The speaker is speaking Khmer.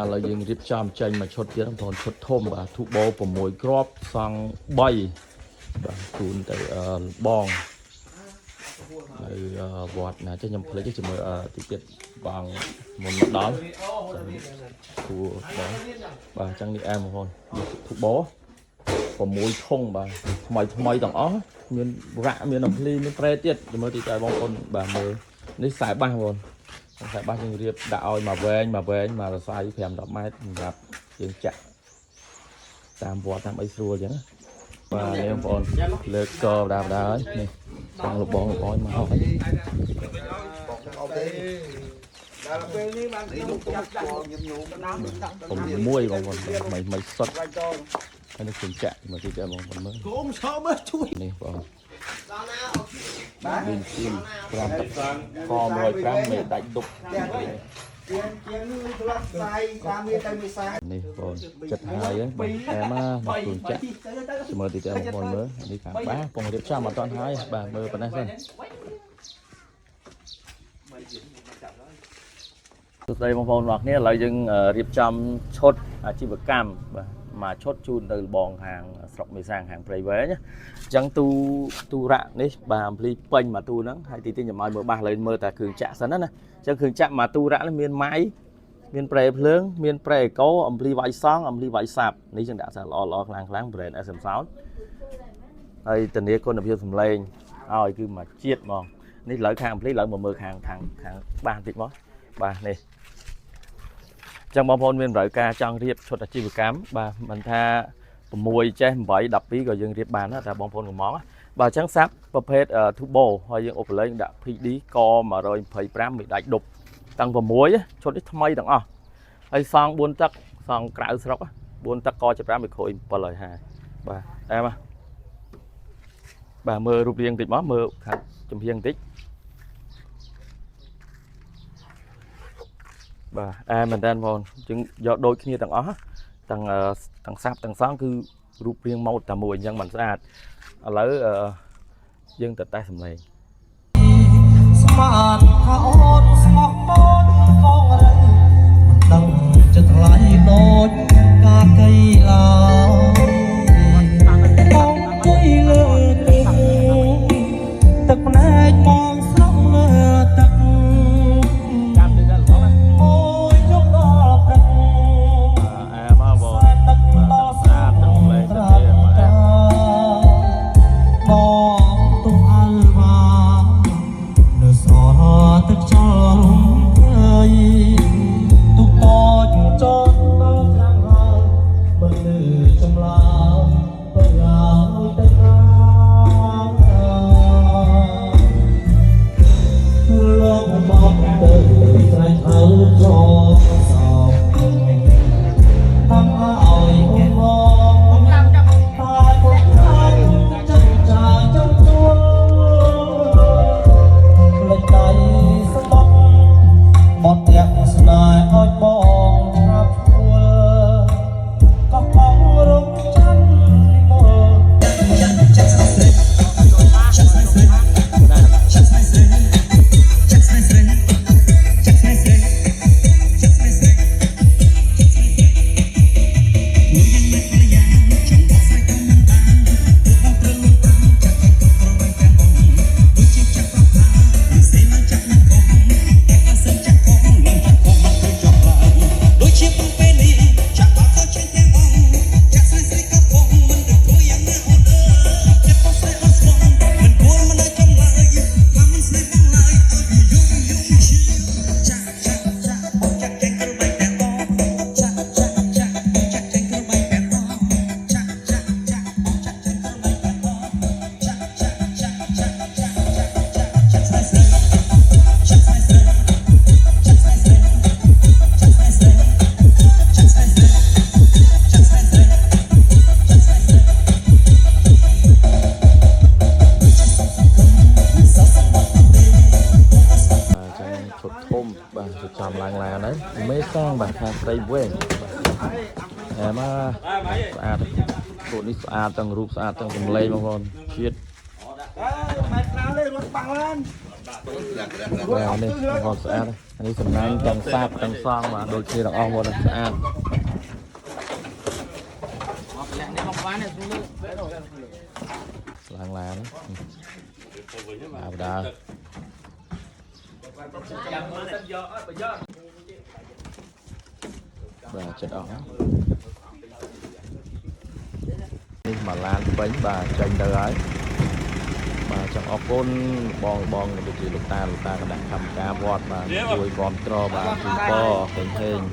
បាទឥឡូវយើងរៀបចំចេញមួយឈុតទៀតបងប្អូនឈុតធំបាទ turbo 6គ្រាប់សង់3បាទជូនទៅអឺបងនៅអឺវត្តណាចេះខ្ញុំភ្លេចជាមួយអឺតិចទៀតបងមុនមកដល់គួរបងបាទអញ្ចឹងនេះអែមបងប្អូននេះ turbo 6ធុងបាទថ្មីថ្មីទាំងអស់មាន rack មាន ampli មាន pre ទៀតមើលតិចឲ្យបងប្អូនបាទមើលនេះខ្សែ bass បងប្អូនខ្សែ bass យើងរៀបដាក់ឲ្យមកវែងមកវែងមករស័យ5 10ម៉ែត្រសម្រាប់យើងចាក់តាមវត្តតាមអីស្រួលអញ្ចឹងណាបាទនេះបងប្អូនលើកកបដាបដាហើយនេះបងលបងលបងមកហើយ អត់ទេ ដល់ពេលនេះបានខ្ញុំចាប់ដាក់ ខ្ញុំញោម ណាំដាក់ 6បងប្អូនថ្មីថ្មីសុទ្ធ បាច់ត ហើយនេះខ្ញុំចាក់មកតិចឲ្យបងប្អូនមើល គោមឈោមើលជួយ នេះបង ដល់ណា បាទ មានជា5ទឹកក105មេដាច់ដប់ ជាងជាងនេះធ្លាប់ផ្សាយតាមវាទៅមេសា នេះបងចិត្តហើយហ្នឹងបងអែមមកទូនចាក់មើលតិចបងប្អូនមើលនេះខាងបាពងរៀបចំអត់ទាន់ហើយបាទមើលប៉ុណ្ណេះសិនសួស្តីបងប្អូនទាំងអស់គ្នាឥឡូវយើងរៀបចំឈុតអាជីវកម្មបាទមួយឈុតជូនទៅលបងខាងស្រុកមេសាងខាងព្រៃវែងអញ្ចឹងទូទូរៈនេះបាទ ampli ពេញមួយទូហ្នឹងហើយទីទីខ្ញុំឲ្យមើល bass ឥឡូវមើលតែគ្រឿងចាក់សិនណាណាអញ្ចឹងគ្រឿងចាក់មួយទូរៈនេះមានម៉ៃមានប្រេភ្លើងមានប្រេអេកូ ampli វាយសង់ ampli វាយសាប់នេះចឹងដាក់សារល្អល្អខ្លាំងខ្លាំង brand SM Sound ហើយធានាគុណភាពសំឡេងឲ្យគឺមួយជាតិហ្មងនេះឥឡូវខាង ampli ឥឡូវមកមើលខាងខាងខាង bass បន្តិចមកបាទនេះចឹងបងប្អូនមានតម្រូវការចង់រៀបឈុតអាជីវកម្មបាទមិនថា6ចេះ8 12ក៏យើងរៀបបានដែរតែបងប្អូនកំងបាទអញ្ចឹង sub ប្រភេទ Turbo ហើយយើងអូបលេងដាក់ PD ក125មេដាច់ដប់តាំង6ឈុតនេះថ្មីទាំងអស់ហើយសង់4ទឹកសង់ក្រៅស្រុក4ទឹកក75មីក្រូ750បាទតែមកបាទមើលរូបរាងតិចមកមើលខាងចំហៀងតិចបាទអែមែនតើបងប្អូនជាងយកដូចគ្នាទាំងអស់ទាំងទាំង sub ទាំងសង់គឺរូបរាងម៉ូដតែមួយអញ្ចឹងមិនស្អាតឥឡូវយើងទៅតេស្តសំឡេង ស្មានថាអូនស្មោះបងបងរៃមិនដឹងចិត្តថ្លៃដូចកាកៃឡើយបងជ័យលើទឹកទឹកភ្នែកបងស្រង់លើទឹក ចាប់ទៅដល់បងណា អូយយកដល់ព្រឹក អែមកបង សែនទឹកដល់ ស្អាតទាំងលេង ត្ ទៅ រា ទៀតបាទ បងទុំអល់វ៉ានៅសល់ទឹកចោលរំភើយទុកតចចតដល់ខ្លាំងហើយបើលឺចម្លើយបើឲ្យទៅណាលោកមកទៅស្រែកហៅចោសោកតាំងឲ្យអូនមក តែពុកហើយចិត្តចាចំជួលផ្លេចដៃស្បត់បត់ទាំងស្នេហ៍ឲ្យបងឆាប់ឈួលក៏បងរងចាំនិមល ដូចជាបងពេលនេះចាក់បាក់ក៏ចេញទាំងបងចាក់ស្រីស្រីក៏ផងមិនដឹងគួរយ៉ាងណាអូនអើយចិត្តបងស្រីអត់ស្មងមិនគួរមិនឲ្យចម្លើយថាមិនស្នេហ៍បងឡើយឲ្យយំយំឈឺចាក់ចាក់ចាក់បងចាក់ចេញគ្រឿងបែកទាំងបងចាក់ចាក់ចាក់បងចាក់ចេញគ្រឿងបែកទាំងបងចាក់ចាក់ចាក់បងចាក់ចេញគ្រឿងបែកទាំងបងចាក់ចាក់ចាក់ចាក់ចាក់ចាក់ចាក់ចាក់ស្រីស្រីចាក់ស្រីស្រីចាក់ស្រីស្រីចាក់ស្រីស្រី ចាក់ស្រីស្រីចាក់ស្រីស្រីចាក់ស្រីស្រីសសបត់ទេ បាទអញ្ចឹងឈុតធំបាទរៀបចំឡើងឡានហើយមេសាងបាទខាងព្រៃវែងបាទអែមកស្អាតរូបនេះស្អាតទាំងរូបស្អាតទាំងសំឡេងបងប្អូនជាតិ អើម៉ែត្រាលេរត់បាំងឡាន បាទនេះបងស្អាតនេះសំណាញ់ទាំងសាបទាំងសងបាទដូចគ្នាទាំងអស់មកស្អាតឡើងឡានបាទបដាបាទចិត្តអស់នេះមកឡានពេញបាទចេញទៅហើយបាទចង់អរគុណបងបងដូចជាលោកតាលោកតាគណៈកម្មការវត្តបាទជួយគាំទ្របាទជូនពរហេងហេង។